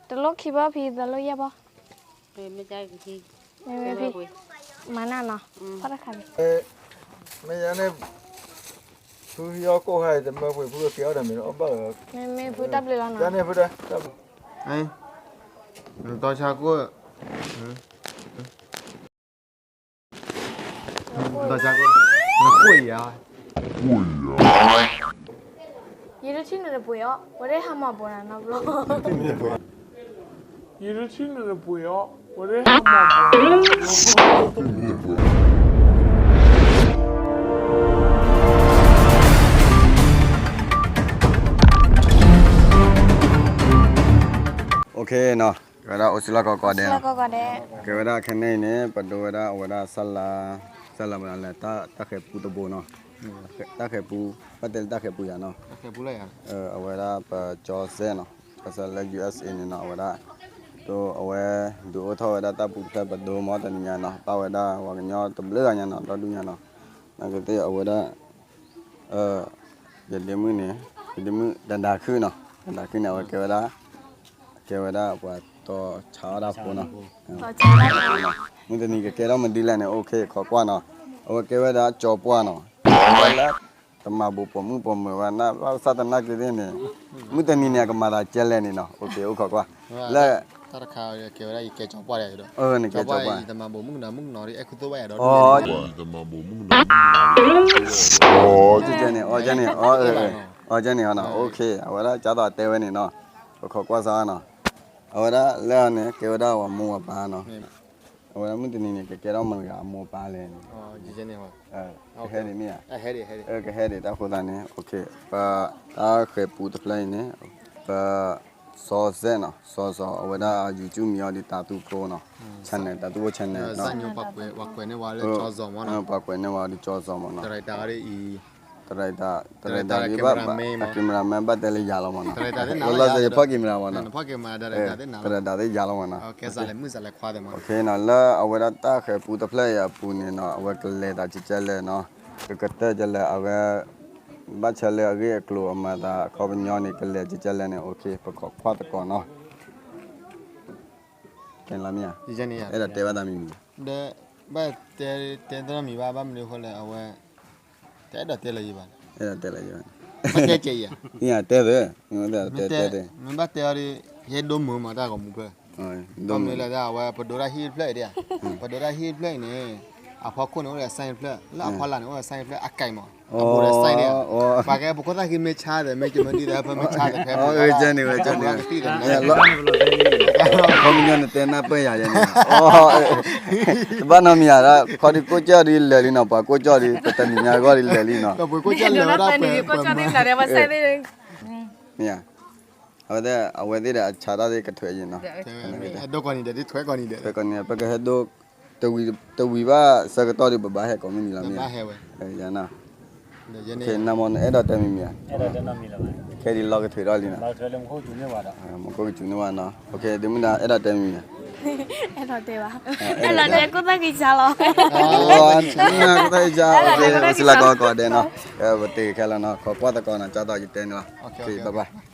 တလိၣ်ခံဘီဖံ တလိၣ်ယဲၢ်ဘီ, မ့မ့ၢ်ဖံ, မၤနၢ်နီၤ, ဖီၣ်တခါန့ၣ်, မ့ၢ်ယၤန့ၣ်, ဖုဟံးအီၣ်ကိၣ်ခါအံၤ တမၢပှ့ၤဖုကကဲအီၣ်ဒီးမ့ၢ်အီၣ်ဘၣ်လီၤ, မ့မ့ၢ်ဖုတၢ်ဘျုးလီၤနီၤ, ယၤန့ၣ်ဖုတၢ်, တၢ်ဘျုး, နတီဆါကိၣ် နကွၢ်ယၤ, ယတထံၣ်နတပှ့ၤအီၤ, ဝဲဒၣ်ဟးမၤဘိးနၤနီတဘျီ, ယတထံၣ်နတပှ့ၤအီၤ, ဝဲဒၣ်ဟးမၤဘိးနၤနီတဘျီ. OK နီၤ, ကဲဝဲဒၣ်အိၣ်စံလီၢ်ကီးကိးဂၤဒဲး, ကဲဝဲဒၣ်ခဲကနံၣ်အံၤန့ၣ် ပဒိဝဲဒၣ်အဝဲဒၣ် စၢ်လါမနုၤလဲၣ်, တၢ်ဃဲၤပူတဘိနီၤ, တၢ်ဃဲၤပူ, ဘၣ်တဲလၢတၢ်ဃဲၤပူယၤနီၤ, အဝဲဒၣ်ပကၠီစဲနီၤ, ကစၢ်လၢ ယူၢ်အ့ၣ်စ့ၣ် န့ၣ်နီၤ, အဝဲဒၣ်, အဝဲ, ဒုးအိၣ်ထီၣ်ဝဲဒၣ်တၢ်ပူၤဖျဲးပဒိမ့ၢ်တနံၤညါနီၤ, ပၣ်ဝဲဒၣ်ပှၤကညီတဘျုးဂၤညါနီၤ, ဒီဒူၣ်ညါနီၤ, နာ်က့သ့ၣ်အဝဲဒၣ် ယဒ့မုၣ်န့ၣ်, ယဒ့မုၣ်တဒါခုၣ်နီၤ, တဒါခုၣ်န့ၣ် အဝဲကဲဝဲဒၣ်, ကဲဝဲဒၣ်ပှၤတီဆါအီၣ်တၢ်ဖိနီၤ, မုၢ်တနံၤကကဲထီၣ်မနုၤလဲၣ်န့ၣ် OK ခိးကွၢ်နီၤ, အဝဲကဲဝဲဒၣ်ကၠီပှၢ်နီၤ, လၢ, တမၤဘူးပိာ်မုၣ်ပိာ်မုၣ်ဝဲန့ၣ် ဘၣ်ဆၣ်သနာ်က့သ့ၣ်န့ၣ်, မုၢ်တနံၤန့ၣ် အကမၤသးကဲလဲၣ်န့ၣ်နီၤ, OK အိၣ်ခိးကွၢ်, လၢ တၢ်တခါကဲဝဲဒၣ်ယကဲကၠီပှၢ်ဒီး, နကဲကၠီပှၢ်, တမၤဘူးမုၣ်ကနီၤမုၣ်ကနီၤဒီး အဲၣ်ခူသူၣ်ဘၣ်ယၤဒီး, န့ၣ်, အန့ၣ်, အန့ၣ်, အန့ၣ်နီၤ, OK အဝဲဒၣ်ကၠီသီးတဲဝဲန့ၣ်နီၤ, ပခိးကွၢ်စၢ်နီၤ, အဝဲဒၣ်လၢန့ၣ် ကဲဝဲဒၣ်ပှၤမိၢ်ပှၤပၢ်နီၤ, အဝဲဒၣ်မုၢ်တနံၤန့ၣ် ကကဲထီၣ်မတၤတဂၤအမိၢ်ပၢ်လဲၣ်န့ၣ်, ကဟဲဒံးမ့ၢ်ဧါ, ကဟဲဒံးတၢ်ဃိသးန့ၣ်, ပ, တၢ်ဃဲၤပူတဖျၢၣ်အံၤန့ၣ်, ပ, စီၤစဲနီၤ, စီၤစီၤ အဝဲဒၣ် YouTube မံၤအီၤဒ်တၤသူဖိနီၤ, channel တၤသူဖိ channel, ပှၤကွဲးန့ၢ်ဝဲဒ်ကၠီစီၤမ့ၢ်နီၤ, တရံးတၢ်ဒ်အံၤ, တရံးတၢ်, တရံးတၢ်ဒ်ဘၣ်, cameraman ဘၣ်တဲလၢယၤလီၤမ့ၢ်နီၤ, လီၤလီၤဆဲးယဖီၣ် camera မ့ၢ်နီၤ, တရံးတၢ်သ့ၣ်နၤလီၤမ့ၢ်နီၤ, လၢအဝဲဒၣ်တၢ်ဃဲၤပူတဖျၢၣ်အံၤအပူၤန့ၣ်နီၤ အဝဲကလဲၤသးကဲကဲလဲၣ်နီၤ, ကကတၢၢ်ကဲလဲၣ် အဝဲ ဘၣ်ဆၢလၢအဂ့ၢ်အကျိၤအမၤသးအခီပညီန့ၣ် ကလဲၤကဲကဲလဲၣ်န့ၣ် OK ပခိးကွၢ်သကိးနီၤ, ကဲလီၤမ့ၢ်ဧါ, အဲၣ်ဒိးတဲဘၣ်သးမံၤမံၤ, ဘၣ်တဲတဲတၢ်မံၤဘၣ် ဘၣ်မနုၤအဃိလဲၣ် အဝဲ တအဲၣ်ဒိးတဲလၢၤယံၤဘၣ်, အဲၣ်ဒိးတဲလၢၤယံၤဘၣ်, ဘၣ်တဲကဲအံၤဧါ, တဲသ့, တဲသ့, မ့ၢ်ဘၣ်တဲအီၤဒီး ယဲဒိၣ်မုာ်မးတၢ်ဂီၤမူဖျၢၣ်, ဒိၣ်မုာ်လၢအဝဲ ပဒိတၢ်ဟံၣ်တဖျၢၣ်အံၤဒ်, ပဒိတၢ်ဟံၣ်တဖျၢၣ်အံၤန့ၣ်, အဖီခိၣ်န့ၣ်အိၣ်ဒီး sign တဖျၢၣ်, လၢအဖီလာ်န့ၣ်အိၣ်ဒီး sign တဖျၢၣ် အကဲမး, အဘူးဒီး sign န့ၣ်, ပှၤကဲပခိၣ်သၣ်ဃံမ့ၢ်ဆါဒီး မ့ၢ်ကမၢဒ်ဒီး ဖဲမ့ၢ်ဆါဒီး ဖဲမ့ၢ်, ခီပညီနတဲနၢ်ပၢၢ်ယၤယဲန့ၣ်, တဘၣ်နီတမံၤယၤဒီး ခီဒံကိၣ်ကၠီၣ်ဒံးလၢာ်လံနီၤ ပှၤကိၣ်ကၠီၣ်ဒံး ပတနံၤညါဂီၢ်ဒံးလၢာ်လံနီၤ, မ့ၢ်ဧါ, အဝဲသ့ၣ်, အဝဲသ့ၣ်ဒီးအဆါတၢ်သ့ၣ်ကထွဲယံၤနီၤ, ထွဲကိးနံၤဒီး ပကဟဲဒိ, တဝံၤဘၣ်ဆၢကတီၢ်ဒီး ပဘၣ်ဟဲကိးမုၢ်နံၤလီၤမ့ၢ်ဧါ, နမ့ၢ်နအဲၣ်ဒိးတဲမံၤမံၤဧါ, ခဲဒံးလီၤကထွဲးထီၣ်လံနီၤ, မူခိၣ်ကစူၤန့ၢ်ဝဲနီၤ, ဒ့မုၣ်ဒါ အဲၣ်ဒိးတဲမံၤမံၤဧါ, အဲၣ်ဒိးတဲဘၣ်, အဲၣ်ဒိးတဲကိၣ်သၣ်ဃံဆါလီၤ, ကိၣ်သၣ်ဃံဆါ, စံလၢကီကီးဒဲးနီၤ, ပတ့ၢ်ခဲလၢာ်နီၤ ခိးကွၢ်သကိးနီၤ ကၠီသီးယတဲန့ၣ်လီၤ, bye bye.